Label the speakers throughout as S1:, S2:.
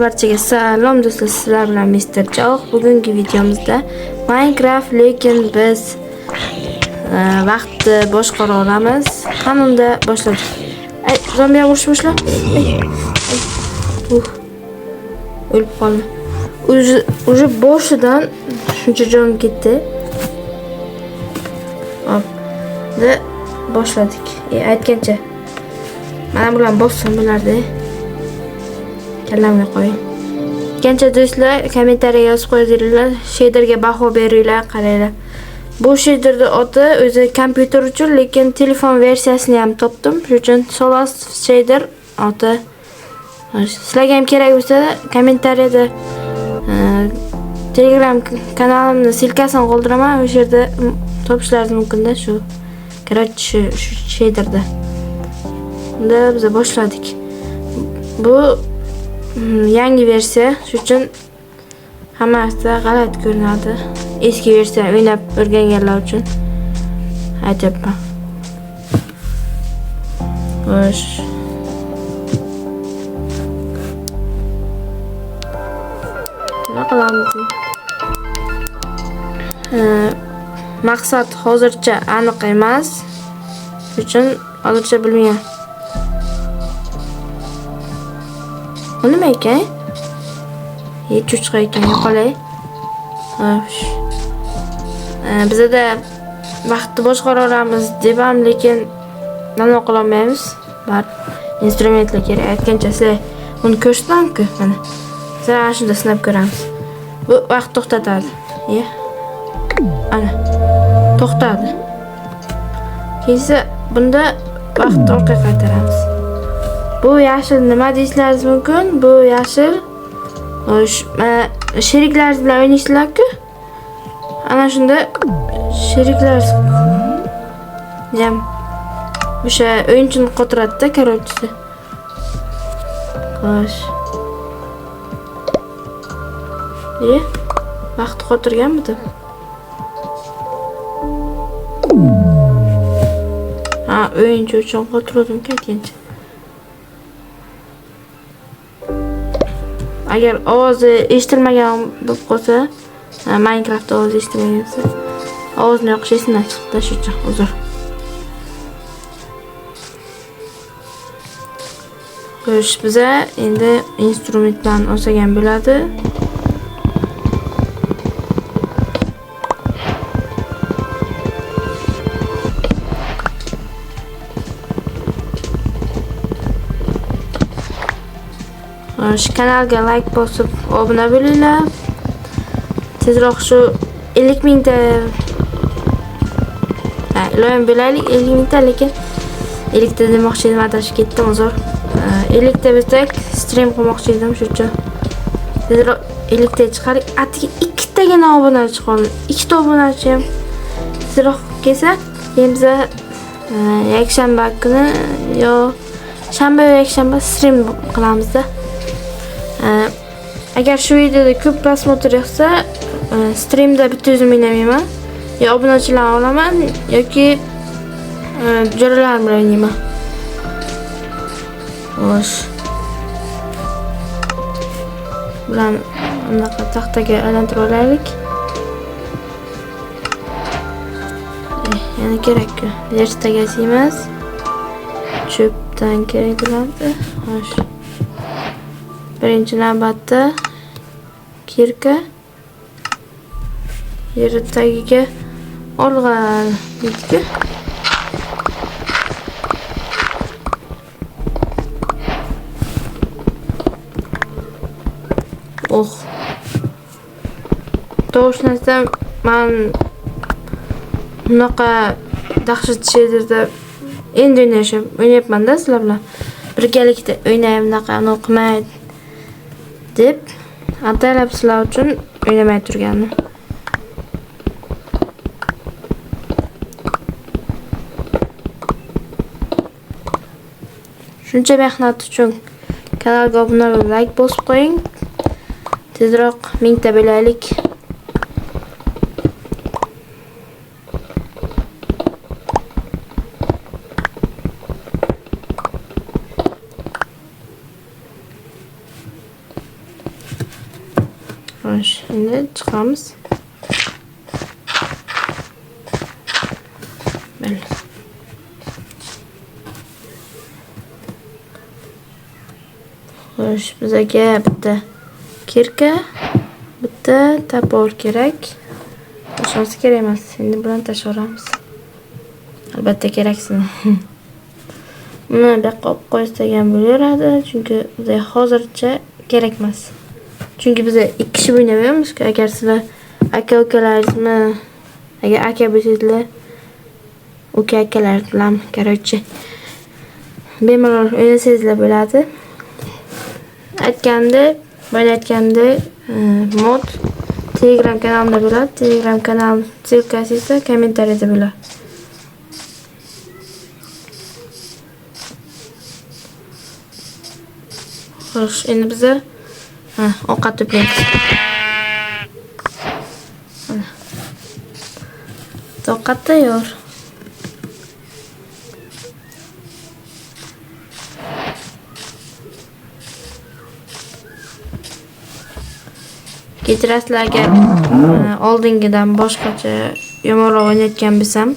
S1: Barchaga salom do'stlar, sizlar bilan Mr. Chavoq. Bugungi videomizda Minecraft, lekin biz vaqtni boshqara olamiz. Qani unda boshladik. Ay, zombiga urush boshla. Ay, ay. O'lib qoldim. Уже boshidan shuncha jonim ketdi. Hop. Da boshladik. Aytgancha. Mana bularni bossam bo'lardi. Kallamga qo'ying. Aytgancha do'stlar, kommentariya yozib qo'yinglar, shaderga baho beringlar, qaranglar. Bu shaderni oti o'zi kompyuter uchun, lekin telefon versiyasini ham topdim. Shuning uchun Solas shader oti. Sizlarga ham kerak bo'lsa, kommentariyada Telegram kanalimni silkasini qoldiraman, o'sha yerda topishlaringiz mumkinda shu. Короче, shu shaderda. Unda biz boshladik. Bu yangi versiya, shuning uchun hammasi g'alati ko'rinadi. Eski versiya o'ynab o'rganganlar uchun aytyapman. Xo'sh. Nima qilamiz? Maqsad hozircha aniq emas. Shuning uchun hozircha bilmayman. Bu nima ekan? Cho'chqa ekan, yo'qolay. Xo'sh. Bizada vaqtni boshqara olamiz deb ham, lekin nima qila olmaymiz. Bar instrumentlar kerak. Aytgancha sizlar buni ko'rsatamku, mana. Sizlar ana shunda sinab ko'ramiz. Bu vaqt to'xtatadi. Ana. To'xtadi. Keyinsi bunda vaqtni orqaga qaytaramiz. Bu yashil nima deyishlaringiz mumkin? Bu yashil xo'sh, mana sheriklaringiz bilan o'ynaysizlar-ku. Ana shunda sheriklar ham o'sha o'yinchini qotiradi-da, короче. Xo'sh. Vaqt qotirganmidi? Ha, o'yinchi uchun qotirdim-ku aytgancha. Agar ovozi eshitilmagan bo'lib qolsa, Minecraft ovozi eshitilmagan bo'lsa, ovozni yoqish esimdan chiqdi, shu uchun uzr. Xo'sh, biza endi instrumentlarni olsak ham bo'ladi. Xo'sh, kanalga like bosib obuna bo'linglar. Tezroq shu 50 mingta, ha, iloyim bo'laylik 50 mingta, lekin 50 ta demoqchi edim, adashib ketdim, uzr. 50 ta bo'lsak stream qilmoqchi edim, shu uchun tezroq 50 ta chiqardik. Atigi ikkitagina obunachi qoldi. Ikkita obunachi ham tezroq kelsa, keyin biza yakshanba kuni yo shanba yo yakshanba stream qilamizda. Agar shu videoda ko'p prosmotr yig'sa, streamda bitta o'zim o'ynamayman. Yo obunachilarni olaman yoki jo'ralarim bilan o'ynayman. Xo'sh. Bularni bunaqa taxtaga aylantirib olaylik. Yana kerak-ku. Verstaga emas. Cho'pdan kerak bo'ladi. Xo'sh. Birinchi navbatda kirka yer tagiga olg'an deydi-ku. Oh. To'g'risini aytsam, men bunaqa dahshat shaderda endi o'ynayapman-da sizlar bilan. Birgalikda o'ynayman, bunaqa anavi qilmay deb ataylab sizlar uchun o'ynamay turgandim. Shuncha mehnat uchun kanalga obuna bo'lib, like bosib qo'ying. Tezroq 1000 ta bo'laylik. Xo'sh, endi chiqamiz. Bo'ldi. Xo'sh, bizga bitta kirka, bitta topor kerak. Boshqasi kerak emas. Endi bilan tashlaveramiz. Albatta keraksini. Buni bu yoqqa olib qo'ysak ham bo'laveradi, chunki bizga hozircha kerak emas. Chunki biz 2 kishi o'ynayapmiz-ku. Agar sizlar aka ukalaringizmi, agar aka bo'lsangizlar, uka akalar bilan, короче, bemalol o'ynasangizlar bo'ladi. Boya aytganimdek, mod Telegram kanalimda bo'ladi. Telegram kanal ссылкasi esa kommentariyada bo'ladi. Xo'sh, endi biza ovqat to'playmiz. Mana. Ovqat tayyor. Kechirasizlar agar oldingidan boshqacha yomonroq o'ynayotgan bo'lsam,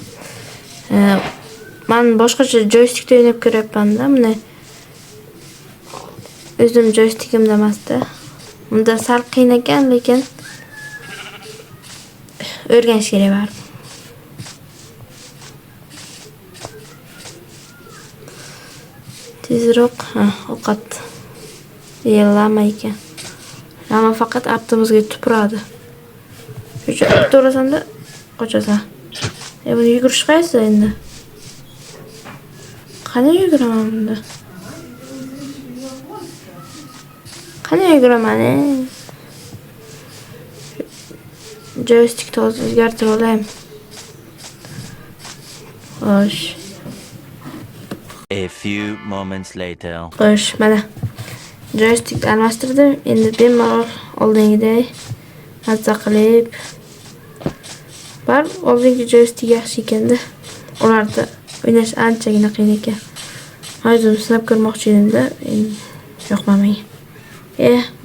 S1: men boshqacha joystickda o'ynab ko'ryapman-da, buni o'zim joystickimda emasda. Bunda sal qiyin ekan, lekin o'rganish kerak baribir. Tezroq, ovqat. Lama ekan. Lama faqat artimizga tupuradi. Shu to'rasanda qochasan. Buni yugurish qaysi endi? Qani yuguraman bunda? Qani yuguraman? Joystickni hozir o'zgartirib olayim. Xo'sh.
S2: A few moments later.
S1: Xo'sh, mana joystick almashtirdim. Endi bemalol oldingidek mazza qilib bar oldingi joystick yaxshi ekanda. Ularda o'ynash anchagina qiyin ekan. O'zim sinab ko'rmoqchi edimda, endi yoqma menga.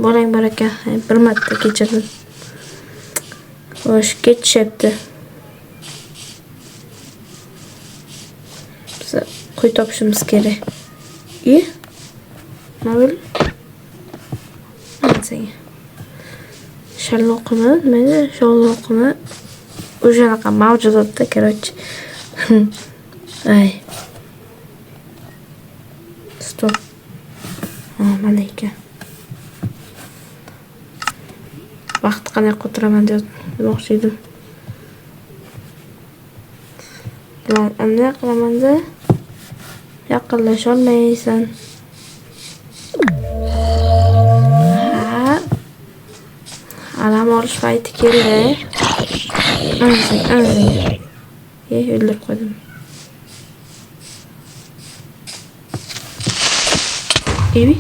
S1: Bolang bor ekan, bir marta kechirdim. Xo'sh, ketishyapti. Biz qo'y topishimiz kerak. Nima bo'ldi? Senga. Sherlockmi? Nima edi? Sherlockmi? O'shanaqa mavjudotda, короче. Ay. Stop. Mana ekan. Vaqt qanday qotiraman demoqchi edim. Bilan unday qilamanda yaqinlasha olmaysan. Ha. Alam olish payti keldi. Anzi. O'ldirib qo'ydim. Ebi?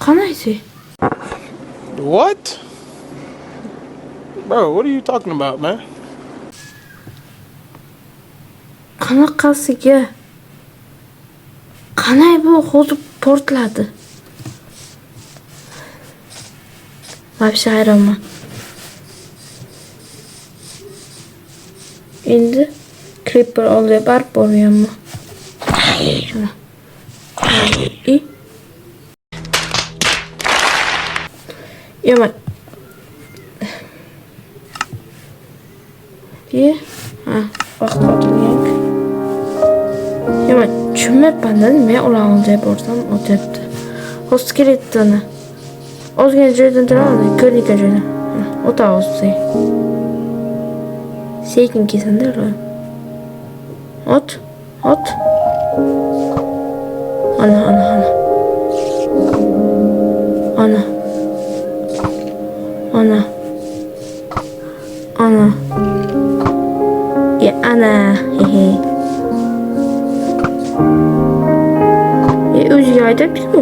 S1: Qanaysi?
S3: What? Bro, what are you talking about, man?
S1: Qanaqasiga? Qanday bu hozir portladi? Вообще hayronman. Endi creeper oldiga borib bormayapman. Yomon. Vaqt qotilgan. Yomon, tushunmayapman-da, men ularni oldiga borsam o'tyapti. Hozir skeletini ozgina joydan turaman, ko'rnika joydan. O'ta hozir. Sekin kelsin-da ular. Ot, ot. Ana, ana, ana. Ana. Ana. Ana. Ya ana. Hehe. O'ziga haydabdi-ku.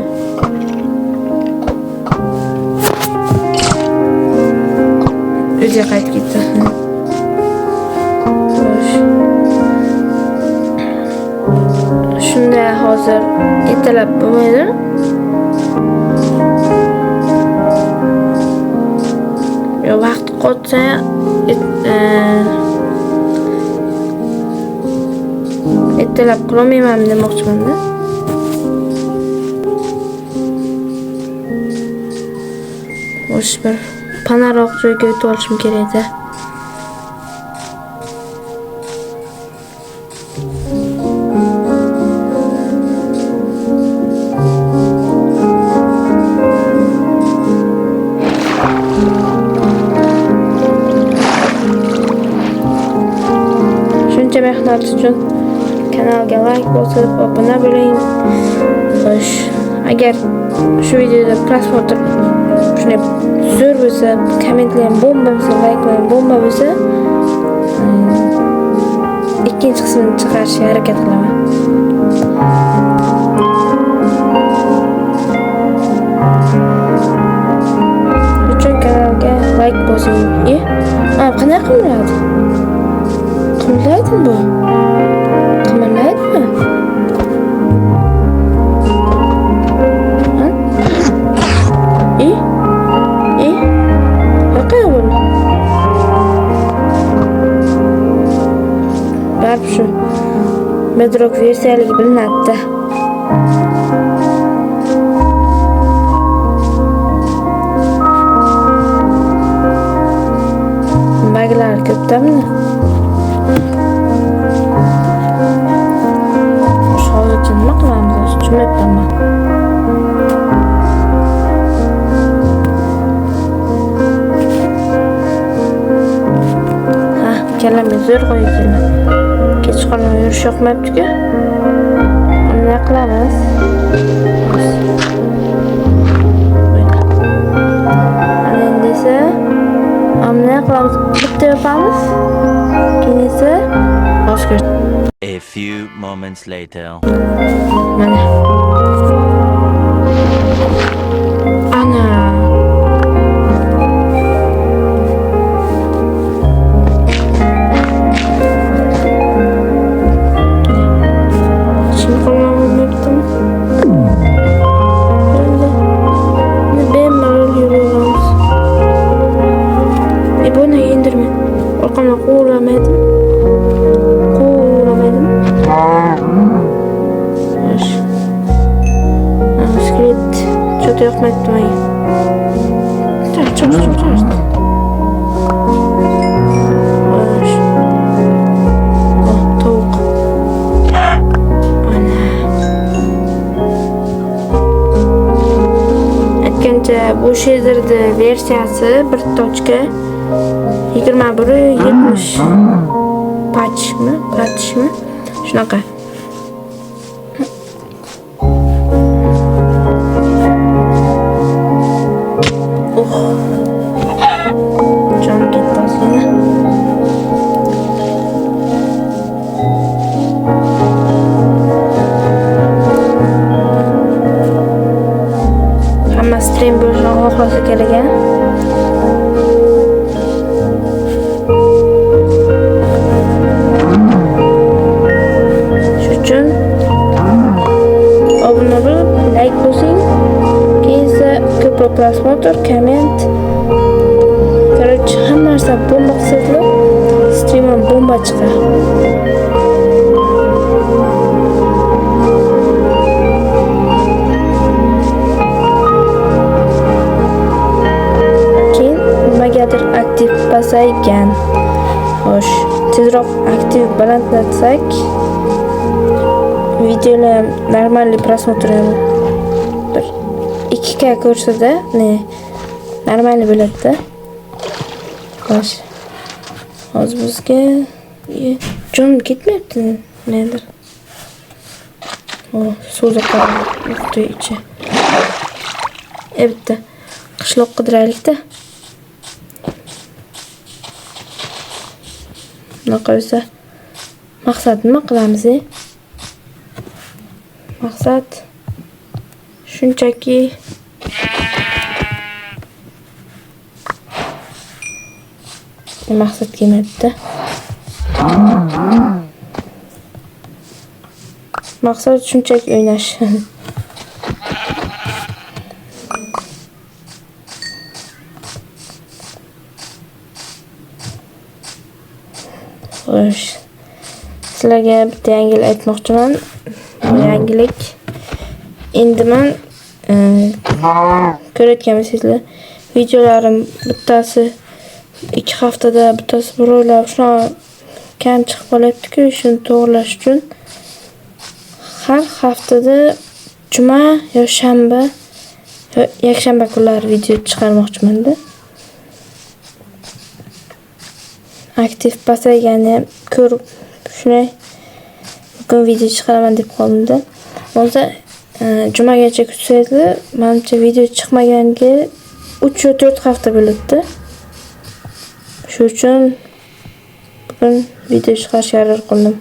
S1: O'ziga qaytib ketdi. Xo'sh. Shunda hozir ertalab bo'lmaydi. Yo'qotsa ertalab qilolmayman demoqchiman-da. Xo'sh, bir panaroq joyga o'tib olishim kerak edi. Shuncha mehnat uchun kanalga like bosib, obuna bo'ling. Xo'sh, agar shu videoda prosmotr shunday zo'r bo'lsa, kommentlar ham bomba bo'lsa, likelar ham bomba bo'lsa, ikkinchi qismini chiqarishga harakat qilaman. Uchun kanalga like bosing. Qanday qimirladi? Qimirlaydimi bu? Qimirlaydimi? Qayerga bo'ldi? Baribir shu Bedrock versiyaligi bilinadi-da. Baglar ko'pda buni. Hozircha nima qilamiz? Tushunmayapman. Ha, kallamga zo'r qo'yib keldi. Kechqurun yurish yoqmayapti-ku. Nima qilamiz? Ana endi esa nima qilamiz? Bitta yopamiz. Keyin esa boshqa.
S2: A few moments later.
S1: Mana. Ana. Şimdi kullanmamıştım. Bemalol yuraveramiz. Buni indirme. Orqamdan quvlamaydim. Quvlamaydim. Skelet cho'ta yoqmayapti menga. Chiq. Tovuq. Ana. Aytgancha bu shaderni versiyasi 1.21.70 patchmi? Patchmi? Shunaqa. Jonim ketdi ozgina. Hamma stream bo'lishini xohlasa kerak a? Shu uchun obuna bo'lib, like bosing. Keyin esa ko'proq prosmotr, komment. Короче, hamma narsa bomba qilsanglar, stream ham bomba chiqadi. Keyin nimagadir aktiv pasaygan. Xo'sh, tezroq aktiv balandlatsak, videolar ham normalniy prosmotr ham bir 2K ko'rsada, ne normalniy bo'ladi-da. Xo'sh. Hozir bizga jon ketmayapti nedir? So'zi qoldi ichi. Bitta qishloq qidiraylik-da. Bunaqa bo'lsa maqsad nima qilamiz? Maqsad shunchaki maqsad kelmayapti. Maqsad shunchaki o'ynash. Xo'sh. Sizlarga bitta yangilik aytmoqchiman. Bu yangilik endi men ko'rayotgan bo'lsangizlar, videolarim bittasi 2 haftada, bittasi 1 oylab shunaqa kam chiqib qolyapti-ku, shuni to'g'rilash uchun har haftada juma yo shanba yo yakshanba kunlari video chiqarmoqchiman-da. Aktiv pasayganini ham ko'rib shunday bugun video chiqaraman deb qoldim-da. Bo'lsa jumagacha kutsangizlar, menimcha video chiqmaganiga 3 yo 4 hafta bo'libdi. Shu uchun bugun video chiqarishga qaror qildim.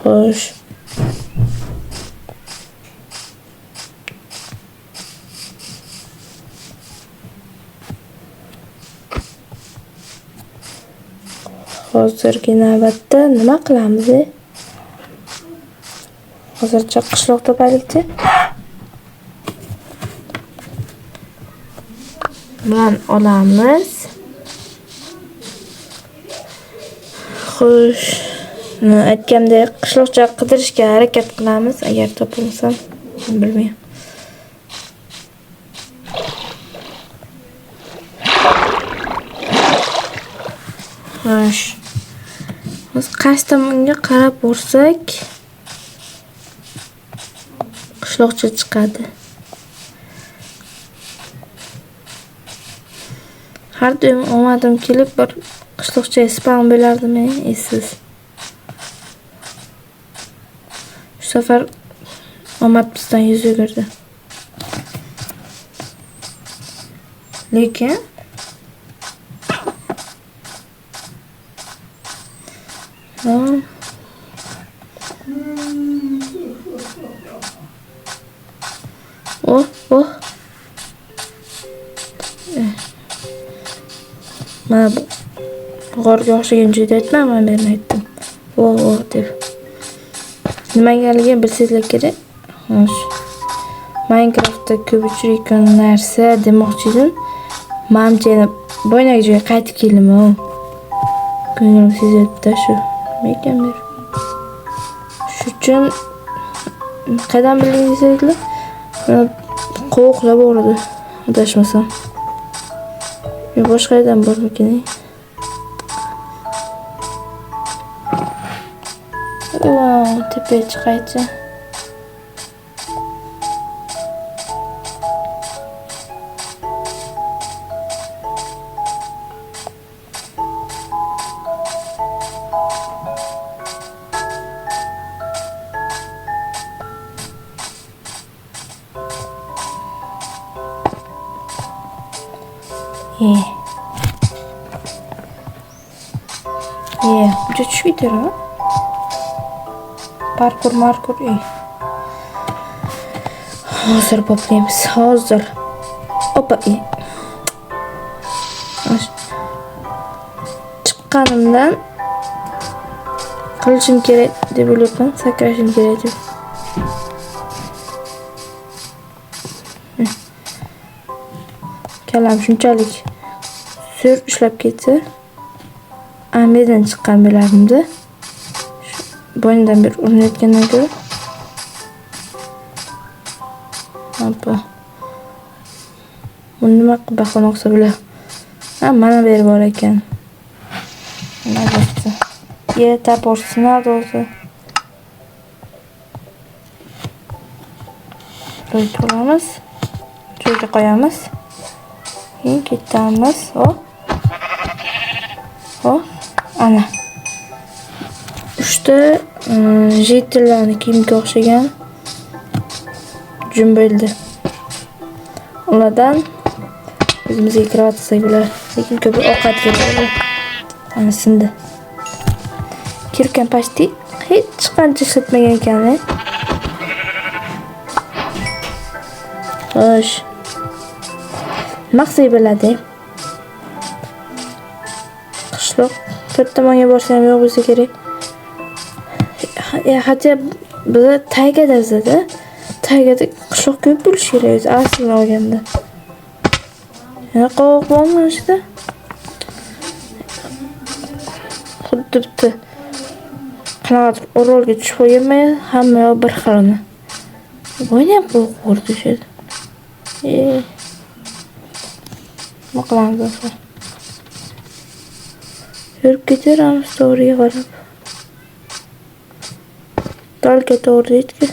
S1: Xo'sh. Hozirgi navbatda nima qilamiz? Hozircha qishloq topaylikchi. Bilan olamiz. Xo'sh, aytgandek qishloqcha qidirishga harakat qilamiz. Agar topilmasam, bilmayman. Xo'sh. Biz qaysi tomonga qarab borsak, qishloqcha chiqadi. Har doim omadim kelib bir qishloqcha spawn bo'lardi men esiz. Shu safar omad bizdan yuz o'girdi. Lekin oh, oh. Mana bu g'orga o'xshagan joyda aytman, men bu yerni aytdim. Oh, oh deb. Nimagaligini bilsangizlar kerak. Xo'sh. Minecraftda ko'p uchrayotgan narsa demoqchi edim. Menimcha yana boyagi joyga qaytib keldim-ku. Ko'nglim sezyapti shu. Nima ekan bu? Shu uchun qaydan bildingiz desangizlar, qovoqlar bor edi, adashmasam. Yo, boshqa yerdan bormikin? Tepaga chiqaychi. Buncha tushib ketadi. Parkur, markur, Hozir boplaymiz, hozir. Opa, Chiqqanimdan qilishim kerak deb o'ylayapman, sakrashim kerak deb. Kalam shunchalik zo'r ishlab ketsa, Amirdan chiqqan bo'lardimda. Bo'ynidan bir urinayotgandan ko'ra. Hoppa. Buni nima qilib bahona qilsa bo'ladi? Ha, mana bu yer bor ekan. Nima bo'pti? Ye, topor sinadi o'zi. Ro'y to'lamiz. Joyga qo'yamiz. Keyin ketamiz. Oh. Oh, ana. 3ta jetillarni kiyimga o'xshagan jum bo'ldi. Ulardan o'zimizga kravat qilsak bo'ladi. Lekin ko'proq ovqat kerak. Ana sindi. Kirkan pashti hech qancha ishlatmagan ekan. Xo'sh. Nima qilsak bo'ladi? Qishloq to'rt tomonga borsa ham yo'q bo'lsa kerak. Hatto biz taygada bizada. Tagida qishloq ko'p bo'lishi kerak o'zi aslini olganda. Yana qovoq bormi ichida? Xuddi bitta qanaqadir orolga tushib qolganman, hamma yoq bir xil uni. Buni ham qovoq bor deshadi. Nima qilamiz do'stlar? Yurib ketaveramiz to'g'riga qarab. Dalga to'g'ri deydi-ku.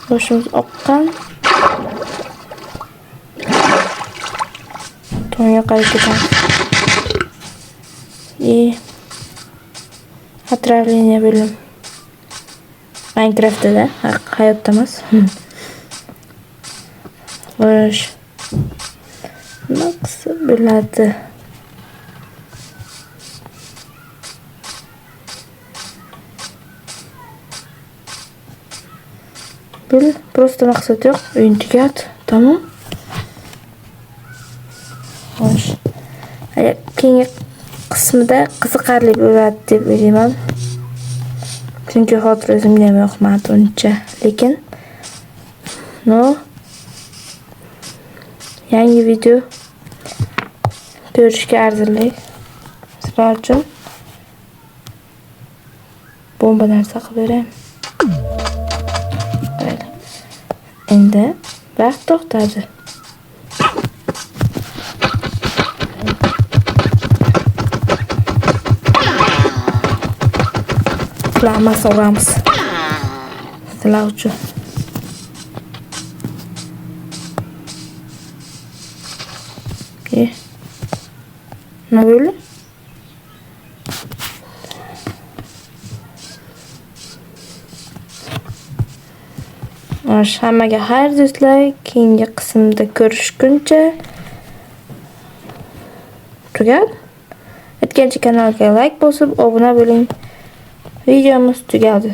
S1: Boshimiz oqqan. To'nga qarab ketamiz. Отравление bo'lim. Minecraftda, hayotda emas. Xo'sh. Nima qilsa bo'ladi? Bil, просто maqsad yo'q. O'yin tugadi. Tamom. Xo'sh. Keyingi qismida qiziqarli bo'ladi deb o'ylayman. Chunki hozir o'zimga ham yoqmadi uncha, lekin no yangi video ko'rishga arzirli. Sizlar uchun bomba narsa qilib beraman. Endi vaqt to'xtadi. Hammasi uramiz. Sizlar uchun. Nima bo'ldi? Xo'sh, hammaga xayr do'stlar. Keyingi qismda ko'rishguncha tugadi. Aytgancha kanalga like bosib, obuna bo'ling. Videomiz tugadi.